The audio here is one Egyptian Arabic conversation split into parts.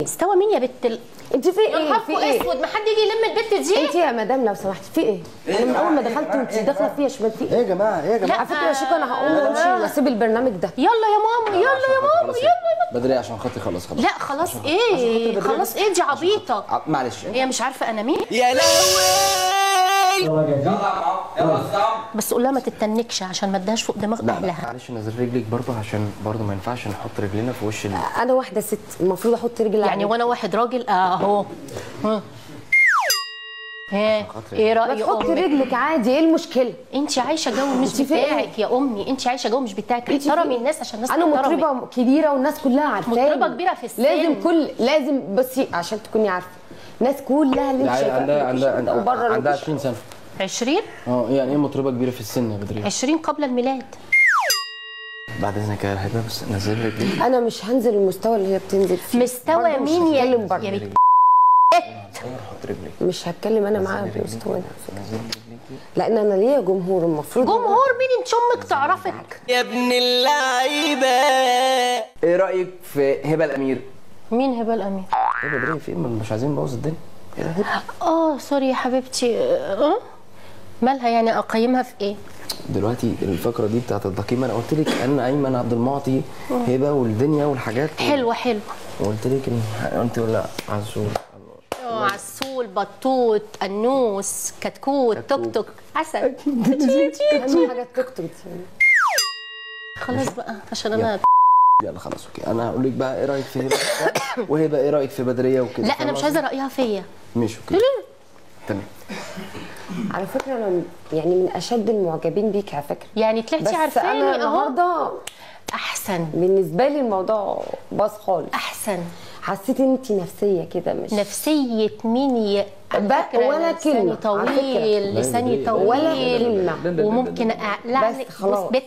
مستوى مين يا بت انت في ايه؟ في ايه؟ اسود، ما حد يجي يلم البت دي. انت يا مدام لو سمحتي في ايه؟ انا من اول ما دخلت وانت داخله فيا شمال في ايه؟ ايه يا جماعة؟ ايه يا جماعة؟ على فكرة يا شيكو انا هقوم وامشي واسيب البرنامج ده. يلا يا ماما، يلا يا ماما، يلا يا بدري عشان خاطري. خلاص خلاص. لا خلاص ايه؟ خلاص ايه دي عبيطه. معلش هي مش عارفه انا مين. يا لهوي. بس قول لها ما تتنكش عشان ما اديهاش فوق دماغ اهلها. معلش نزل رجلك برضه عشان برضه ما ينفعش نحط رجلنا في وش انا واحدة ست المفروض احط رجلي يعني، وانا واحد راجل اهو. ها ايه رايك؟ ما تحطي رجلك عادي، ايه المشكلة؟ انت عايشه جو مش بتاعك يا امي، انت عايشه جو مش بتاعك. احترمي الناس عشان الناس انا مطربه كبيرة والناس كلها عارفاني. مطربه كبيرة في السن، لازم لازم بصي عشان تكوني عارفه الناس كلها اللي انت شايفاها عندها 20 سنة. 20؟ اه يعني ايه مطربه كبيرة في السن يا بدريه؟ 20 قبل الميلاد. بعد اذنك يا هبه بس نزل رجليك. انا مش هنزل المستوى اللي هي بتنزل فيه. مستوى مين يا بت؟ مش هتكلم انا معاها بالمستوى ده لان انا ليا جمهور. المفروض جمهور مين؟ انت امك تعرفك يا ابن اللعيبة. ايه رايك في هبه الامير؟ مين هبه الامير؟ ايه بدريه في ايه؟ مش عايزين نبوظ الدنيا. اه sorry يا حبيبتي. مالها يعني؟ اقيمها في ايه؟ دلوقتي الفقرة دي بتاعت التقييم انا قلت لك ان ايمن عبد المعطي هبه والدنيا والحاجات حلوة حلوة، وقلت لك ان انت ولا عسول. عسول، بطوط، انوس، كتكوت، توك توك، عسل. اهم حاجة التوك توك. خلاص بقى عشان انا يلا خلاص okay. انا هقول لك بقى ايه رايك في هبه وهبه ايه رايك في بدريه وكده. لا انا مش عايزه رايها فيا. ماشي okay تمام. على فكرة انا يعني من اشد المعجبين بيك على فكرة. يعني طلعتي عارفاني اهو. انا النهارده احسن بالنسبة لي الموضوع باظ خالص. احسن. حسيت ان انت نفسية كده. مش نفسية مين يا ولا كلمة. لساني طويل، لساني طويل ولا كلمة، وممكن بس خلاص. بت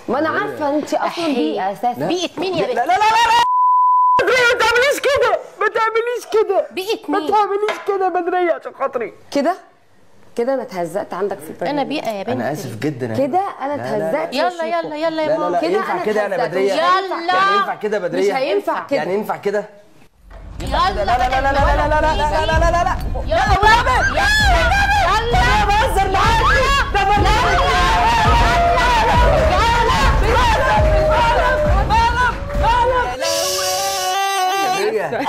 ما انا عارفه انت اصلا بيئة اساسا. بيئة مين يا بت؟ لا لا لا لا ما تعمليش كده، ما تعمليش كده. بيئة مين؟ ما تعمليش كده بدريه عشان خاطري. كده كده انا اتهزقت عندك في البرنامج. انا بيئة يا بنتي. انا اسف جدا كده انا اتهزقت. يلا يلا يلا يا ماما. كده ينفع كده انا بدريه؟ يلا يعني ينفع كده بدريه؟ مش هينفع كده. يعني ينفع كده؟ يلا لا لا لا لا لا لا لا لا لا لا لا لا يلا يلا بهزر معاكي. ده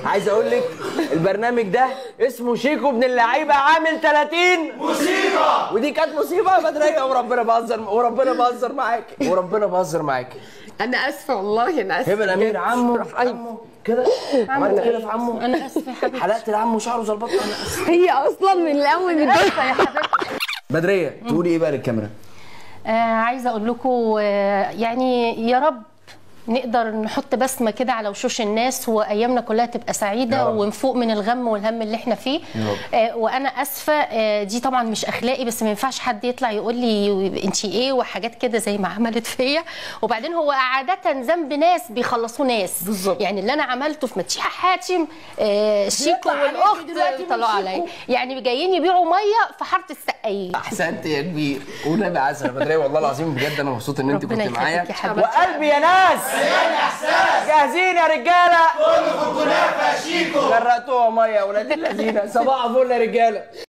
عايز اقول لك البرنامج ده اسمه شيكو ابن اللعيبة عامل 30 مصيبة، ودي كانت مصيبة يا بدريه. وربنا بهزر، وربنا بهزر معاكي، وربنا بهزر معاكي. انا اسفه والله انا اسفه. هبه الامير عمه عمه كده عملت كده في عمه. انا اسفه يا حبيبتي. حلقت لعمه شعره زي البطة. انا اسفه. هي اصلا من الاول اسفه يا حبيبتي. بدريه تقولي ايه بقى للكاميرا؟ عايزه اقول لكم يعني يا رب نقدر نحط بسمه كده على وشوش الناس وايامنا كلها تبقى سعيدة ونفوق من الغم والهم اللي احنا فيه. وانا اسفه، دي طبعا مش اخلاقي، بس ما ينفعش حد يطلع يقول لي انت ايه وحاجات كده زي ما عملت فيا. وبعدين هو عادة ذنب ناس بيخلصوه ناس بالظبط. يعني اللي انا عملته في مديحه حاتم، شيكو والاخت طلعوا عليا، يعني جايين يبيعوا مية في حارة السقايين. احسنت يا كبير ونبي عسل يا بدريه والله العظيم بجد انا مبسوط ان انت كنت معايا. وقلبي يا ناس جاهزين يا رجاله؟ كله في الكنافه يا شيكو. غرقتوها مية يا ولاد اللذينه. صباح الفل يا رجاله.